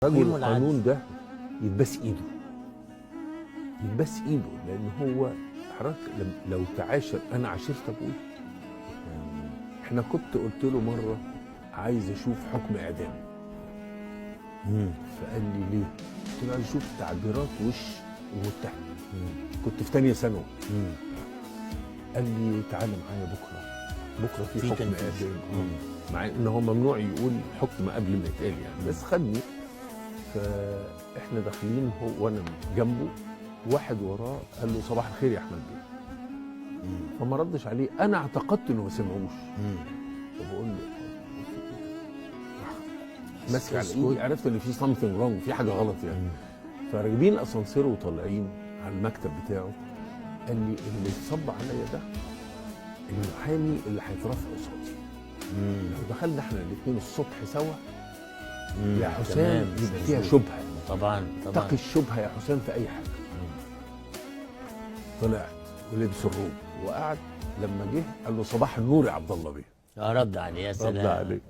رجل قيموا العدل. القانون ده يتبس ايده، يتبس ايده، لان هو حضرتك لو تعاشر، انا عاشرت ابويا. احنا كنت قلت له مرة عايز اشوف حكم اعدام، فقال لي ليه؟ قلت له عايز اشوف تعبيرات وش المتهم. كنت في ثانية ثانوي. قال لي تعالى معايا بكره، بكره في في حكم تنفيذ. اعدام. مع ان هو ممنوع يقول حكم قبل ما يتقال يعني، بس خدني. فاحنا داخلين هو وانا جنبه، واحد وراه قال له صباح الخير يا احمد بيه، فما ردش عليه. انا اعتقدت انه ما سمعوش، فبقول له راح ماسك على ايدي، عرفت ان في something wrong، في حاجة غلط يعني. فراكبين الاسانسير وطالعين على المكتب بتاعه، قال لي اللي اتصب عليا ده المحامي اللي هيترفع قصادي، لو دخلنا احنا الاثنين الصبح سوا يا حسام يبقى فيها شبهه. طبعا طبعا. اتقي الشبهة يا حسام في اي حاجه. طلعت ولبس الروب وقعد، لما جه قال له صباح النور يا عبد الله بيه. رد عليه، يا رد سلام. عليه.